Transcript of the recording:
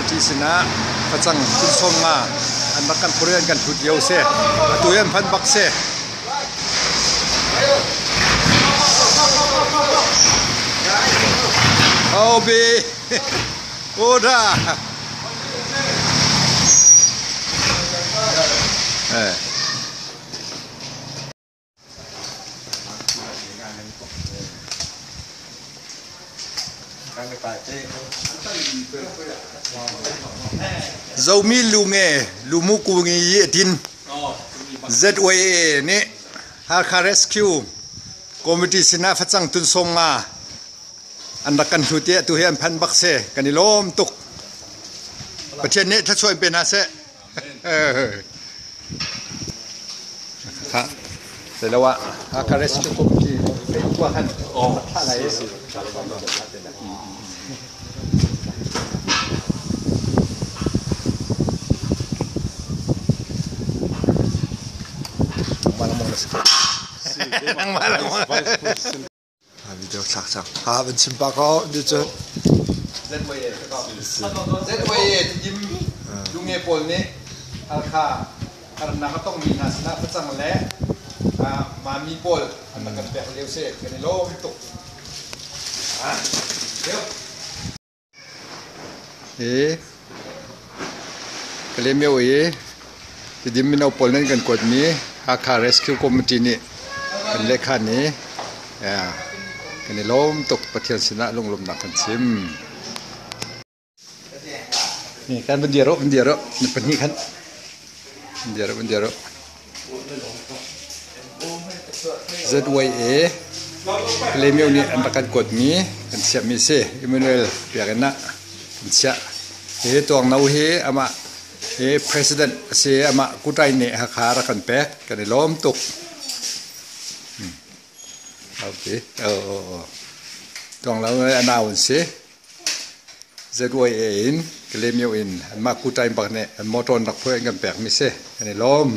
Committee sinah facang phun 50 an rak kan phur i an kan hlut lio si. Atu hi an phan bak si. Obi Oda Eh. Zomi lunge lumu kungi yi atin ZYA nih Hakha Rescue Committee sinah facang tun 50 an rak kan hlut i atu hi an phan bak si. Kan i lawm tuk. Pathian nih thluachuah in pe hna seh. Zeiloah Hakha Rescue Committee Facebook ah khan thlah lai i. Nangmah lengmang. Video thlak cang. Ha van chim pah ko ni cu. ZYA ZYA tidim lunge pawl nih Halkha harnak a tongmi hna sinah facang le mami pawl an rak kan pek lio si kan i lawm tuk. Hi Kalaymyo i Tidim mino pawl nan kan kuatmi Hakha Rescue Committee nih kan lehkhan i kan i lawm tuk. Pathian sinah lunglawmhnak kan chim. Kan van dir u, van dir u. Na pahnih khan. Van dir u, van dir u. ZYA Kalaymyo nih an rak kan kuatmi kan chiahmi si. Emmanuel biakinn ah kan chiah. Hi Tuangno hi amah hi president a si i amah Kutai nih Hakha rak kan pek. Kan i lawm tuk. Okay. Oh, oh, oh. Tuanglo a nau an si. ZYA in Kalaymyo in anmah Kutai bak nih an motor an rak phuah in kan pekmi si. Kan i lawm.